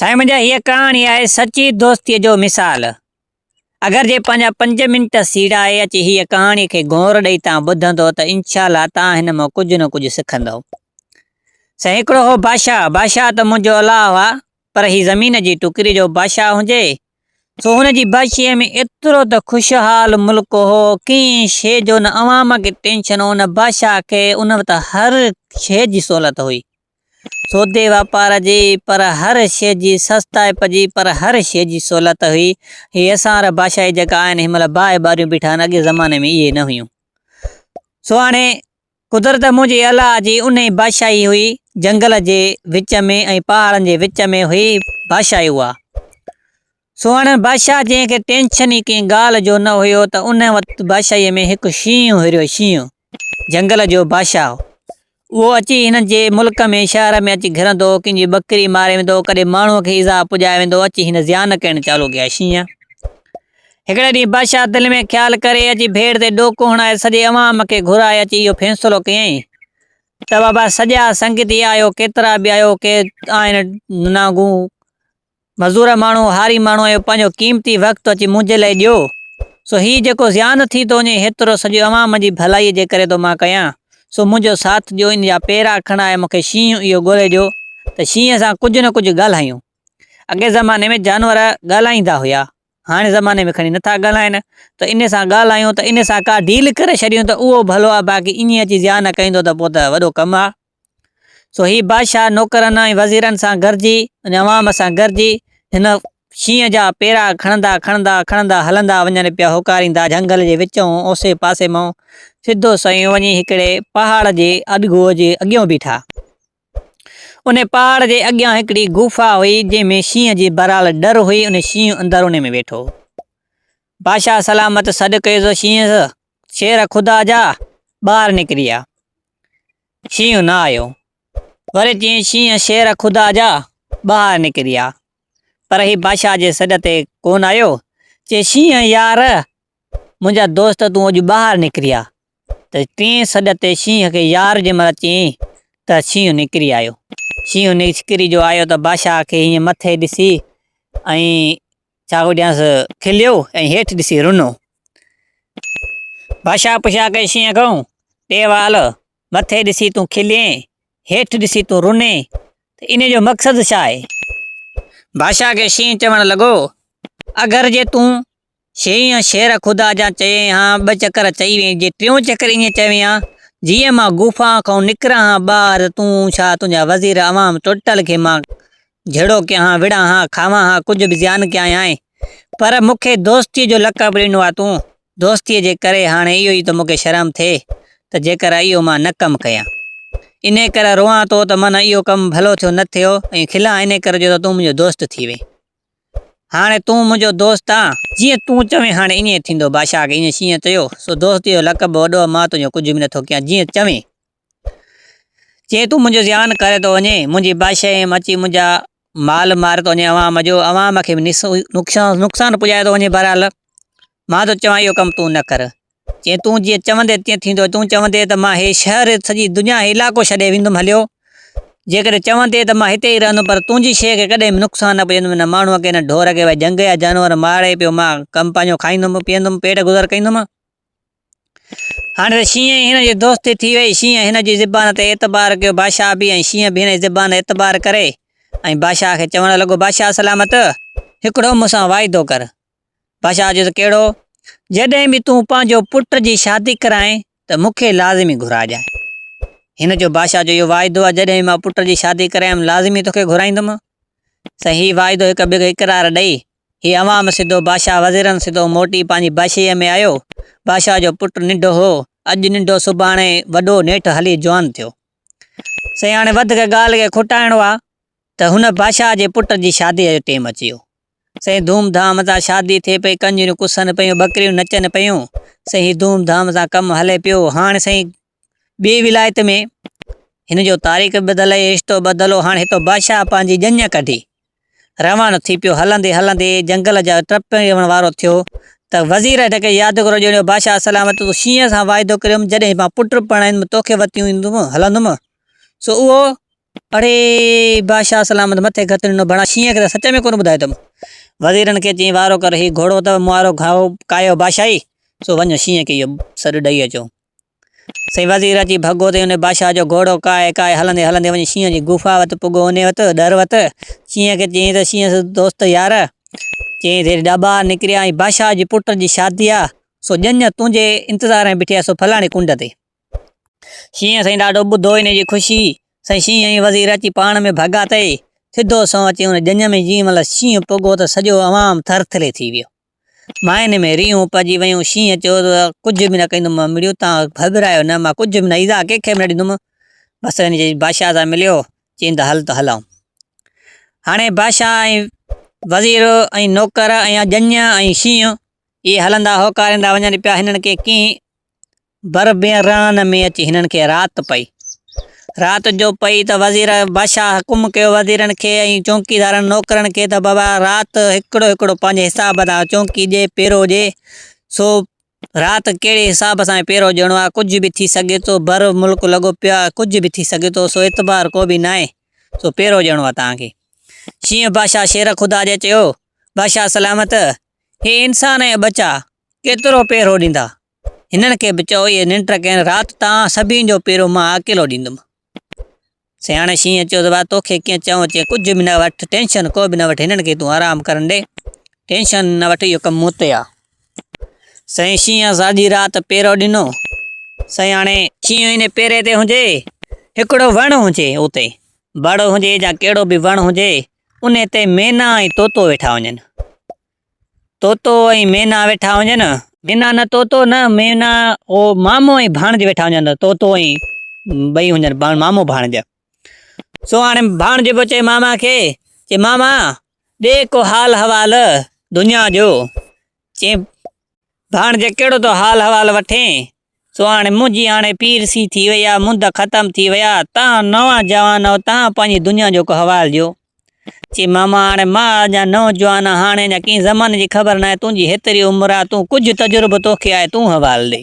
سائين منهنجا هيء ڪهاڻي آهي سچي دوستيء جو مثال. اگر جي پنهنجا پنج منٽ سيڙائي اچي هيء ڪهاڻي کي غور ڏئي تان ٻڌندو ته انشاء الله تان هن مان ڪجهه نه ڪجهه سکندؤ. سائين هڪڙو هو بادشاهه، بادشاهه ته منهنجو الله آ پر هي زمين جي ٽڪري جو بادشاهه هجي سو هن جي بادشاهيء ۾ ايترو ته خوشحال ملڪ هو، ڪنهن شيء جو نه عوام کي ٽينشن هو نه بادشاهه کي، ان وٽ هر شيء جي سهولت هئي. سودي واپار جي پر هر شيء جي سستائپ جي پر هر شيء جي سهولت هئي. هي اسان وارا بادشاهي جيڪا آهن هن مهل باهه ٻاريون بيٺا آهن اڳئين زماني ۾ اهي نه هيون. سو هاڻي قدرت منهنجي الله جي انهي بادشاهي هئي جنگل جي وچ ۾ ۽ پهاڙن جي وچ ۾ هئي بادشاهي اها. سو هاڻي بادشاهه جنهن کي ٽينشن ئي ڪنهن ڳالهه جو نه هيو ته انهي وقت بادشاهيء ۾ هڪ شينهن هريو شينهن. جهنگل جو بادشاهه اهو اچي هنن جي ملڪ ۾ شهر ۾ اچي گهرندو هو، ڪنهن جي ٻڪري ماري ويندو هو، ڪڏهن ماڻهوء کي ايذاء پڄائي ويندو هو، اچي هن زيان ڪرڻ چالو ڪيا. شينهن هڪڙي ڏينهن بادشاهه دل ۾ خيال ڪري اچي ڀيڙ تي ڏوڪو هڻائي سڄي عوام کي گهرائي اچي اهو فيصلو ڪيائين ته بابا سڄا سنگتي آهيو، ڪيترا به آهيو، ڪي آهن نانگون، مزور ماڻهو، هاري ماڻهو آهيو، پنهنجو قيمتي وقت اچي منهنجي لاء ڏيو، سو هي جيڪو زيان ٿي ٿو وڃي، هيترو سڄو عوام جي ڀلائيء جي ڪري ٿو مان ڪيان، سو منهنجو ساٿ ڏيو، ان جا پيرا کڻائي مون کي شينهن اهو ڳولي ڏيو ته شينهن سان ڪجهه نه ڪجهه ڳالهايون. اڳئين زماني ۾ جانور ڳالهائيندا هيا، هاڻي زماني ۾ کڻي نٿا ڳالهائين ته ان سان ڳالهايون ته ان سان ڪا ڊيل ڪري ڇڏيون ته اهو ڀلو آهي، باقي ائين اچي زيان ڪيندو ته پوء ته وڏو ڪم آهي. سو هي بادشاهه نوڪرن ۽ وزيرن سان گڏجي ۽ عوام سان گڏجي هن شينهن جا پيرا کڻندا کڻندا کڻندا هلندا وڃن پيا هوڪاريندا جهنگل جي وچئون اوسي پاسي مئون سڌو سنئون وڃي هڪڙي پهاڙ جي اڏگوء جي اڳيئون بيٺا. ان پهاڙ جي اڳيان هڪڙي غوفا هئي جنهن ۾ شينهن جي بهرحال ڏر هئي ان شينهن اندر ان ۾ ويٺو هو. بادشاهه سلامت سڏ ڪيس شينهن شير خدا جا ٻاهر نڪري آ. شينهن نه آيو. وري چيائين شينهن شير خدا جا ٻاهر نڪري آ. پر هي بادشاهه جي سڏ تي ڪونه آيو. چي شينهن يار منهنجا دوست تون اڄ ٻاهر نڪري آ. ته ٽئين سڏ تي شينهن کي يار جنهن مهل چيائين ته شينهن نڪري آيو. شينهن نڪري جو آيو ته بادشاهه کي هيئن مٿي ڏسي ۽ ڇا ڪڍيانس کليو ۽ هيٺ ڏسي رنو. بادشاهه پڇا ڪئي شينهن کان، ٽي وال، مٿي ڏسي تون کلين، هيٺ ڏسي تون رنين، ته انهيء جو مقصد ڇا آهي؟ بادشاهه کي شينهن چوڻ لڳو، اگر جي تون شينهن شير خدا جا چئين ها، ٻه چڪر چئي وئين، جي ٽيون چڪر ائين چوين ها، جيئن مان غوفا کان نڪران ها ٻاهر ته تون ڇا تنهنجا وزير عوام ٽوٽل کي مان جهيڙو ڪيان ها، وڙهان ها، کاوان ها، ڪجهه به زيان ڪيان پر مون کي دوستيء جو لقب ڏنو آ تون، دوستيء جي ڪري هاڻي اهو ئي ته مون کي شرم ٿئي ته جيڪر اهو مان نه ڪم ڪيان. انهيء ڪري روئان ٿو ته من اهو ڪم ڀلو ٿيو نه ٿيو ۽ کلان انهيء ڪري جو ته تون منهنجو دوست ٿي وئين. هاڻي تون منهنجو دوست آن، جيئن تون چوين هاڻي ائين ٿيندو. بادشاهه کي ائين شينهن چيو، سو دوستيء جو لقب وڏو آ، مان تنهنجو ڪجهه به نٿو ڪيان، جيئن چوين. چي تون منهنجو زيان ڪري ٿو وڃين، منهنجي بادشاهيء ۾ اچي منهنجا مال ماري ٿو وڃين، عوام جو عوام کي به نقصان پڄائي ٿو وڃين، بهرحال مان ٿو چوان اهو ڪم تون نه ڪر. چي تون جيئن چوندين تيئن ٿيندو، تون چوندين ته مان هي شهر سڄي دنيا هي علائقو ڇڏي ويندم هليو، جيڪڏهن چوندين ته مان هتي ئي رهندم پر تنهنجي شيء کي ڪڏهن به نقصان نه پڄندم نه ماڻهوء کي نه ڍور کي، ڀائي جهنگ جا جانور ماري پيو مان ڪم پنهنجو کائيندم پيئندم پيٽ گذر ڪندم. هاڻي ته شينهن ۽ هن جي دوستي ٿي وئي. شينهن هن جي زبان تي اعتبار ڪيو. بادشاهه به ۽ شينهن به هن جي زبان تي اعتبار ڪري ۽ بادشاهه کي چوڻ لڳو، بادشاهه سلامت! هڪڙو مون سان واعدو ڪر. بادشاهه چيس، ڪهڙو؟ جڏهن به تون پنهنجو پٽ جي شادي ڪرائين ته مون کي لازمي گهرائجانء. هن چيو، بادشاهه جو اهو واعدو آهي، جڏهن به مان پٽ جي شادي ڪرايم لازمي توکي گهرائيندم. سائين هي واعدو هڪ ٻئي کي اقرار ڏئي هي عوام سڌو بادشاهه وزيرن سڌو موٽي پنهنجي بادشاهيء ۾ آيو. بادشاهه جو پٽ ننڍو هو. اڄ ننڍو سڀاڻي وڏو نيٺ هلي جوان ٿيو. سائين هاڻي وڌيڪ ڳالهه کي کٽائڻو آ ته هن بادشاهه جي پٽ جي شاديء جو ٽيم اچي ويو. سائين ڌوم ڌام سان شادي ٿئي پئي، ڪنجريون ڪسن پيون، ٻڪريون نچن پيون. سائين هي ڌوم ڌام سان ڪم هلي پيو. هاڻ سائين ٻي ولايت ۾ هن جو تاريخ به ٻڌل ۽ رشتو ٻڌل هو. هاڻ هتو بادشاهه پنهنجي ڄڃ ڪڍي روانو ٿي پيو. هلندي هلندي جنگل جا ٽپڻ وارو ٿيو ته وزير هن کي ياد ڪرو ڏنو، بادشاهه سلامت تون شينهن سان واعدو ڪريم، جڏهن مان پٽ پرڻائيندم توکي وتيون ايندم هلندم. سو اهو. اڙي بادشاهه سلامت مٿي گهت ڏنو ڀڻا شينهن کي ته سچ ۾ ڪونه ٻڌايو اٿم. وزيرن کي چيائين وارو ڪر هي گهوڙو اٿو مون وارو گهائو ڪاهيو بادشاهي سو وڃو شينهن کي اهو سڏ ڏئي اچو. سائين وزير اچي ڀڳو ته ان بادشاهه جو گهوڙو ڪاهي ڪاهي هلندي هلندي وڃي شينهن جي غفا وٽ پڳو انهي وٽ ڏر وٽ شينهن کي چيائين ته شينهن دوست يار چيائين ته هيڏا ٻاهر نڪري آ ۽ بادشاهه جي پٽ جي شادي آ سو ڄڃ تنهنجي انتظار ۾ بيٺي آ سو فلاڻي ڪنڊ تي. شينهن سائين ڏاڍو ٻڌو انهي جي خوشي سائين شينهن ۽ وزير اچي پاڻ ۾ ڀڳا تي سڌو سنئون اچي ان ڄڃ ۾ جيئن مهل شينهن پڳو ته سڄو عوام ٿرٿلي ٿي ويو. ماين ۾ ريهون پئجي ويون. شينهن چيو ته ڪجهه به نه ڪندم، مڙيو تان گهٻرايو نه، مان ڪجهه به نه ايذاء ڪنهن کي به نه ڏيندم. بس هن جي بادشاهه سان مليو، چيائين ته هل ته هلون. هاڻي بادشاهه ۽ وزير ۽ نوڪر ۽ ڄڃ ۽ شينهن اهي هلندا هوڪاريندا وڃن پيا. هنن کي ڪنهن بر بيران ۾ اچي هنن کي رات پئي. رات جو پئي ته وزير بادشاهه حڪم ڪيو وزيرن کي ۽ چونڪيدارن نوڪرن کي ته بابا رات هڪڙو هڪڙو پنهنجي حساب سان چونڪي ڏي پيرو ڏي سو رات ڪهڙي حساب سان پيرو ڏيڻو آهي ڪجهه به ٿي سگهي ٿو بر ملڪ لڳو پيو آهي ڪجهه به ٿي سگهي ٿو سو اعتبار ڪو به ناهي سو پيرو ڏيڻو آهي توهان کي. شينهن بادشاهه شير خدا جي چيو بادشاهه سلامت هي انسان ۽ ٻچا ڪيترو پيرو ڏيندا هنن کي به چئو اهي ننڊ ڪين رات تان سڀني جو پيرو مان اڪيلو ڏيندم. سياڻي شينهن چيو ته ڀاء توکي ڪيئن چئون چي ڪجهه به نه وٺ ٽينشن ڪو به نه وٺ هنن کي تون آرام ڪرڻ ڏي ٽينشن نه وٺ اهو ڪم مون تي آ. سائين شينهن ساڄي رات پيرو ڏنو. سياڻي شينهن ان پيري تي هجي هڪڙو وڻ هجي اتي بڙ هجي يا ڪهڙو به وڻ هجي ان تي مينا ۽ طوطو ويٺا هجن. طوطو ۽ مينا ويٺا هجن. مينا نه طوطو نه مينا او مامو ۽ ڀاڻج ويٺا هجن طوطو ۽ ٻئي هجن مامو ڀاڻج. سو هاڻي ڀاڻج پيو چئي ماما کي چي ماما ڏي ڪو حال حوال دنيا جو. چي ڀاڻج ڪهڙو ٿو حال حوال وٺين. سو هاڻي منهنجي هاڻي پيرسي ٿي وئي آ، مند ختم ٿي وئي آ، تان نوان جوان آهيو، تان پنهنجي دنيا جو ڪو حوال ڏيو. چي ماما هاڻي مان اڃا نوجوان آهيان، هاڻي اڃا ڪنهن زماني جي خبر ناهي، تنهنجي هيتري عمر آ، تون ڪجهه تجربو توکي آهي، تون حوال ڏي.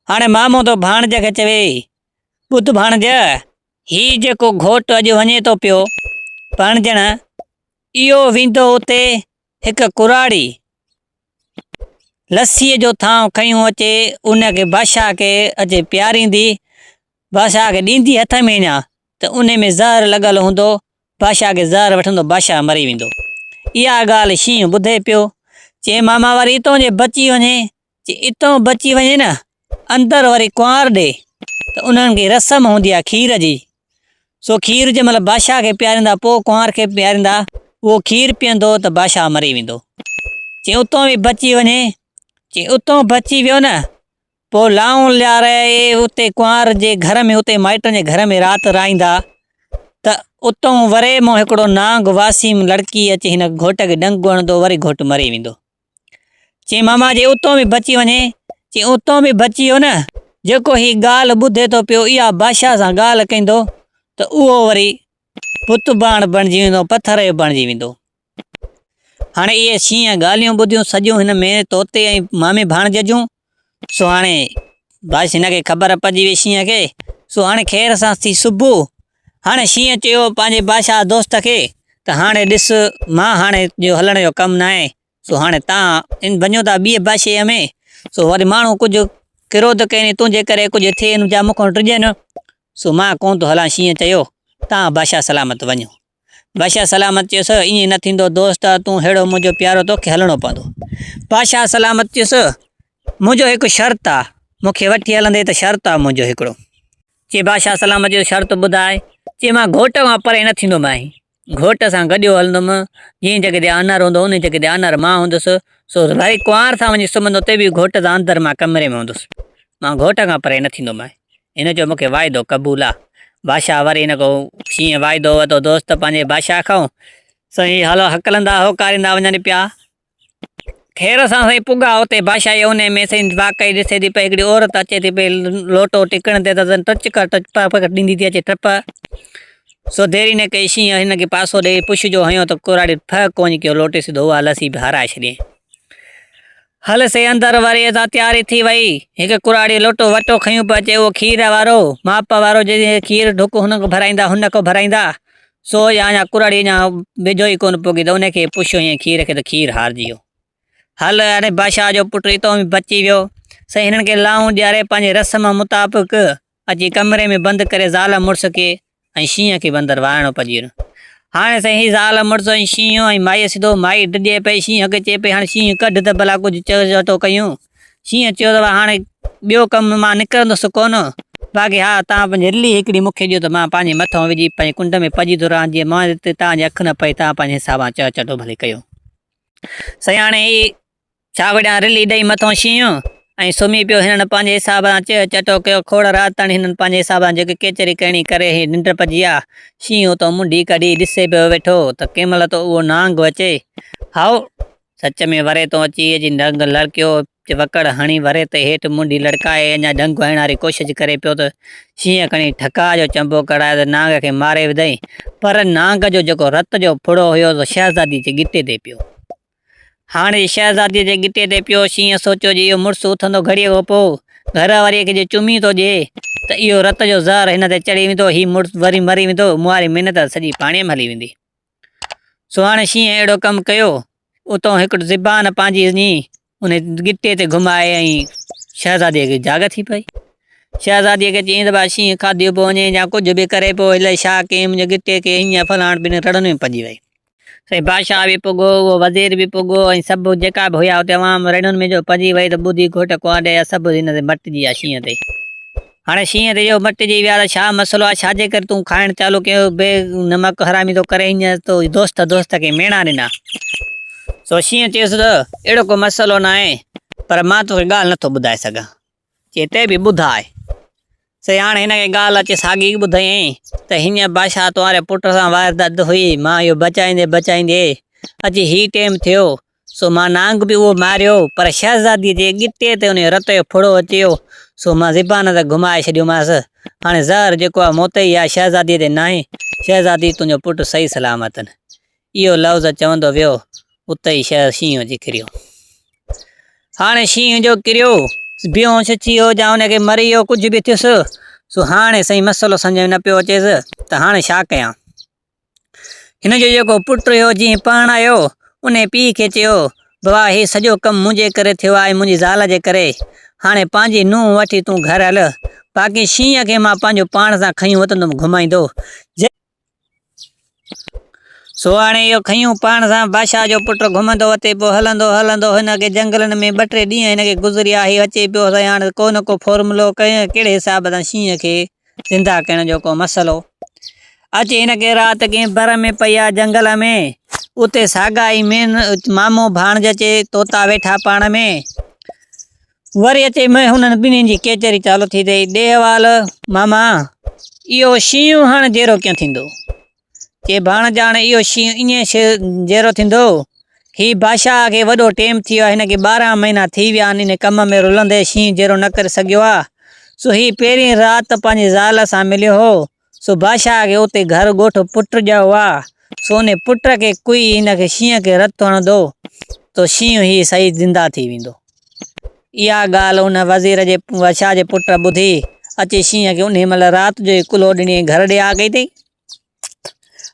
هاڻي مامو ٿو ڀاڻج کي چوي، ٻڌ ڀاڻج، هي جيڪو گهوٽ اڄ وڃي ٿو پيو پرڻجڻ، اهو ويندو اتي هڪ ڪراڙي لسيء جو ٿانء کنيون اچي ان کي بادشاهه کي اچي پياريندي، بادشاهه کي ڏيندي هٿ ۾ اڃا ته انهي ۾ زهر لڳل هوندو، بادشاهه کي زهر وٺندو بادشاهه مري ويندو. اها ڳالهه شينهن ٻڌي پيو، چي ماما وري اتون جي بچي وڃي، چي اتون بچي وڃي نه اندر وري ڪنوار ڏي ته انهن کي رسم هوندي آهي کير جي، سو کير جنهن مهل بادشاهه کي پياريندا پوء ڪنوار کي پياريندا، اهو کير پيئندو ته بادشاهه مري ويندو. چي اتون به بچي وڃي، چي اتون بچي ويو نه پوء لائون لياري اتي ڪنوار جي گهر ۾ اتي مائٽن جي گهر ۾ رات رهائيندا ته اتون وري مون هڪڙو نانگ واسيم لڙڪي اچي هن گهوٽ کي ڏنگ هڻندو وري گهوٽ مري ويندو. چي ماما جي اتون به بچي وڃي، چي اتون به بچي ويو نه، جيڪو هي ڳالهه ٻڌي ٿو پيو اها بادشاهه سان ڳالهه ڪندو ته اهو وري بت باڻ بڻجي ويندو، پٿر جو بڻجي ويندو. هاڻي اهي شينهن ڳالهيون ٻڌيون سڄيون هن ۾ طوطي ۽ مامي ڀاڻج جون، سو هاڻي بس هن کي خبر پئجي وئي شينهن کي، سو هاڻي خير سان ٿي صبح. هاڻي شينهن چيو پنهنجي بادشاهه دوست کي ته هاڻي ڏس مان هاڻي جو هلڻ جو ڪم ناهي، سو هاڻي تان وڃو ٿا ٻيء بادشاهيء ۾، سو وري ماڻهو ڪجهه ڪروڌ ڪين تنهنجي ڪري ڪجهه ٿئي جا مون کان ڊڄن، سو مان ڪونه ٿو هلان شينهن چيو تان بادشاهه سلامت وڃو. بادشاهه سلامت چيس، ائين نه ٿيندو دوست، تون ههڙو منهنجو پيارو توکي هلڻو پوندو. بادشاهه سلامت چيس، منهنجو هڪ شرط آ، مون کي وٺي هلندين ته شرط آ منهنجو هڪڙو. چي بادشاهه سلامت چيس، شرط ٻڌاء. چي مان گهوٽ کان پري نه ٿيندومانء، گهوٽ سان گڏيو هلندم، جنهن جڳهه تي آنر هوندو انهي جڳهه تي آنر مان هوندس، سو وري ڪنوار سان وڃي سمهندو اتي به گهوٽ سان اندر مان ڪمري ۾ هوندس، مان گهوٽ کان پري نه ٿيندومانء. هن چيو مون کي واعدو قبول آ. بادشاهه وري هن کان شينهن واعدو ورتو دوست پنهنجي بادشاهه کان. سائين هلو هڪلندا هوڪاريندا وڃن پيا. خير سان سائين پڳا اتي بادشاهي انهي ۾ سائين واقعي ڏسي ٿي پئي هڪڙي عورت اچي ٿي پئي لوٽو ٽڪڻ تي ته ٽچ ڪر ٽچ پ ڏيندي ٿي اچي ٽپ. سو ديري نه ڪئي شينهن هن کي پاسو ڏيئي پڇ جو هنيو ته ڪراڙي ڦهڪ وڃي ڪيو لوٽي سڌو اها لسي به هارائي ڇڏيائين. هل سي اندر وري ادا تياري ٿي وئي. هڪ ڪراڙي لوٽو وٽو کنيون پيو اچي اهو کير وارو، ماپ وارو جنهن کي کير ڍڪ هن کان ڀرائيندا هن کان ڀرائيندا. سو يا اڃا ڪراڙي اڃا ويجهو ئي ڪونه پڳي ته ان کي پڇيو هيئن کير کي ته کير هارجي ويو. هل هاڻي بادشاهه جو پٽ اتان به بچي ويو. سائين هنن کي لائون ڏياري پنهنجي رسم مطابق اچي ڪمري ۾ بند ڪري زال مڙس کي ۽ شينهن کي به اندر وارڻو پئجي ويو. هاڻي سائين هي زال مڙس ۽ شينهن ۽ مائيء سڌو مائي ڊڄي پئي شينهن کي چئي پئي هاڻي شينهن ڪڍ ته ڀلا ڪجهه چئه چٽو ڪيون. شينهن چيو ته هاڻي ٻيو ڪم مان نڪرندس ڪونه باقي ها توهان پنهنجي رلي هڪڙي مون کي ڏيو ته مان پنهنجي مٿئون وجهي پنهنجي ڪنڊ ۾ پڄي ٿو رهان جيئن مان تي توهان جي اک نه پئي توهان پنهنجي حساب سان چئه چٽو ڀلي ڪيو. سائين هاڻي هي ڇاوڙيان رلي ڏئي مٿئون شينهن ۽ سمهي پيو. هنن پنهنجي حساب سان چيهه چٽو ڪيو. کوڙ رات تاڻي هنن پنهنجي حساب سان جيڪي ڪيچري ڪرڻي ڪري هي ننڊ پئجي ويا. شينهن اتان منڍي ڪڍي ڏسي پيو ويٺو ته ڪنهن مهل ٿو اهو نانگ اچي. هائو! سچ ۾ وري تون اچي اچي ڍنگ لڙڪيو. وڪڙ هڻي وري تي هيٺ منڍي لڙڪائي اڃا ڍنگ هڻڻ واري ڪوشش ڪري پيو ته شينهن کڻي ٺڪاء جو چنبو ڪڍايو ته نانگ کي ماري وڌائين. پر نانگ جو جيڪو رت جو ڦڙو هيو سو شهزادي جي ڳٽي تي پيو. هاڻ جي شهزاديء جي ڳٽي تي پيو، شينهن سوچيو جي اهو مڙس اٿندو گهڙيء کان پوء گهر واريء کي جي چمي ٿو ڏئي ته اهو رت جو زهر هن تي چڙهي ويندو، هي مڙس وري مري ويندو، مون واري محنت سڄي پاڻيء ۾ هلي ويندي. سو هاڻي شينهن اهڙو ڪم ڪيو، اتان هڪ زبان پنهنجي وڃي ان ڳٽي تي گهمائي ۽ شهزاديء کي جاڳ ٿي پئي. شهزاديء کي چيائين ته ڀاء شينهن کاڌيو پيو وڃي يا ڪجهه به ڪري پيو، الائي ڇا ڪيائين منهنجي ڳٽي کي هيئن فلاڻ ٻن رڙن ۾ پئجي وئي. سائين بادشاهه به پڳو، اهو وزير به پڳو ۽ سڀ جيڪا به هيا اتي عوام رڙين ۾ جو پئجي وئي ته ٻڌي گهوٽ ڪنواري جا سڀ هن تي مٽجي ويا شينهن تي. هاڻي شينهن تي جو مٽجي ويا ته ڇا مسئلو آهي ڇا جي ڪري تون کائڻ چالو ڪيو بي نمڪ حرامي ٿو ڪرين هيئن تو دوست دوست کي ميڻا ڏنا. سو شينهن چيس ته اهڙو ڪو مسئلو ناهي پر مان توکي ڳالهه نٿو ٻڌائي سگهان. چي ته به ٻڌاء. سي هاڻ هن کي ڳالهه اچي ساڳي ٻڌايائين ته هينئن بادشاهه تنهنجي پٽ سان واردات هئي، مان اهو بچائيندي بچائيندي اچي هي ٽيم ٿيو، سو مان نانگ به اهو ماريو، پر شهزاديء جي ڳٽي تي انهيء رت جو ڦڙو اچي ويو، سو مان زبان تي گهمائي ڇڏيومانس. هاڻي زهر جيڪو آهي مون تي ئي آهي، شهزاديء تي ناهي. شهزادي تنهنجو پٽ صحيح سلامت. اهو لفظ چوندو ويو، اتي ئي شينهن اچي ڪريو. هاڻي شينهن جو ڪريو، بيهوش ٿي ويو يا ان کي مري ويو، ڪجهه به ٿيس، سو هاڻي سائين مسئلو سمجهه ۾ نه پيو اچيس ته هاڻي ڇا ڪيان. هن جو جيڪو پٽ هيو، جنهن پرڻايو، انهي پيء کي چيو، بابا هي سڄو ڪم منهنجي ڪري ٿيو آهي، منهنجي زال جي ڪري. هاڻي پنهنجي نونهن وٺي تون گهر هل، باقي شينهن کي مان پنهنجو پاڻ سان کنيون وتندم گهمائيندو. سو هاڻي اهو کنيون پاڻ سان بادشاهه جو پٽ گهمندو وتي پيو هلندو هلندو هن کي جنگلن ۾ ٻه ٽي ڏينهن هن کي گذريا هي اچي پيو سائين هاڻي ڪو نه ڪو فارمولو ڪنهن ڪهڙي حساب سان شينهن کي زنده ڪرڻ جو ڪو مسئلو اچي هن کي رات ڪنهن بر ۾ پئي آ جنگل ۾ اتي ساڳا ئي مين مامو ڀاڻج اچي طوطا ويٺا پاڻ ۾ وري اچي مئي هنن ٻنهين جي ڪيچري چالو ٿي ٿئي. ڏي حوال ماما، اهو شينهن هاڻ جيرو ڪيئن ٿيندو؟ چي ڀاڻج هاڻ اهو شينهن ائين جيرو ٿيندو، هي بادشاهه کي وڏو ٽيم ٿي ويو آهي، هن کي 12 مهينا ٿي ويا آهن ان ڪم ۾ رلندي شينهن جيرو نه ڪري سگهيو آهي، سو هي پهرين رات پنهنجي زال سان مليو هو، سو بادشاهه کي اتي گهر ڳوٺ پٽ ڄائو آ، سو انهي پٽ کي ڪوئي هن کي شينهن کي رت هڻندو ته شينهن هي صحيح زنده ٿي ويندو. اها ڳالهه ان وزير جي بادشاهه جي پٽ ٻڌي، اچي شينهن کي انهي مهل رات جو ئي ڪلهو ڏني ۽ گهر ڏي آ ڪئي اٿئي.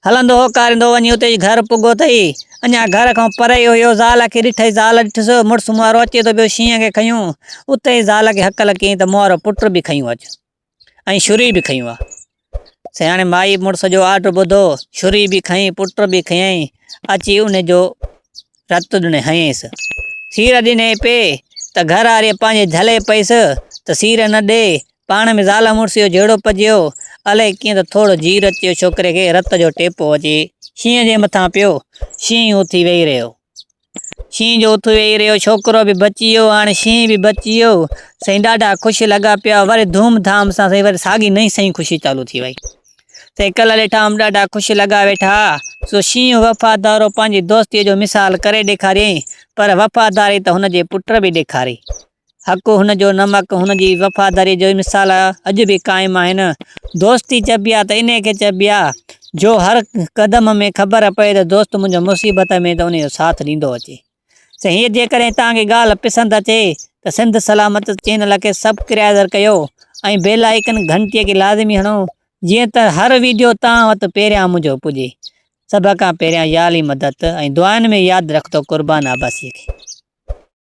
هلندو هوڪاريندو وڃي اتي گهر پڳو اٿئي. اڃا گهر کان پري ئي هيو، زال کي ڏٺئي، زال ڏٺس، مڙس مون وارو اچي ٿو پيو، شينهن کي کنيو. اتي ئي زال کي هڪل ڪيائين ته مون وارو پٽ به کنيو اچ. ۽ شري به کنيو آ. سياڻي مائي مڙس جو آرڊر ٻڌو، شري به کنئي، پٽ به کنيائين، اچي ان جو رت ڏني هنيس. سير ڏني پئي ته گهر واريء پنهنجي جهلي پئيس ته سير نه ڏي، پاڻ ۾ زال مڙس جو جهيڙو پئجيو، الائي ڪيئن ته ٿورو جير اچيو ڇوڪري کي رت جو ٽيپو اچي شينهن جي مٿان پيو، شينهن اٿي ويهي رهيو. شينهن جو اٿي ويهي رهيو، ڇوڪرو به بچي ويو، هاڻي شينهن به بچي ويو، سائين ڏاڍا خوش لڳا پيا، وري ڌوم ڌام سان سائين وري ساڳي نئين سائين خوشي چالو ٿي وئي. سائين ڪلهه ڏٺا هئم ڏاڍا خوش لڳا ويٺا، سو شينهن وفادار هو، پنهنجي دوستيء جو مثال ڪري ڏيکاريائين، پر وفاداري ته هن جي پٽ به ڏيکاري. حق هن جو نمڪ هن جي وفاداريء جو مثال اڄ به قائم آهن. دوستي چئبي آ ته انهيء کي چئبي آ، جو هر قدم ۾ خبر پئي ته دوست منهنجو مصيبت ۾ ته انهيء جو ساٿ ڏيندو اچي. سائين هيء جيڪڏهن توهان کي ڳالهه پسند اچي ته سنڌ سلامت چينل کي سبڪرائزر ڪيو ۽ بيل آئيڪن گهنٽي کي لازمي هڻو جيئن ته هر ويڊيو توهان وٽ پهريان منهنجو پڄي. سڀ کان پهريان يا علي مدد ۽ دعائن ۾ ياد رکندو قربان عباسيء کي.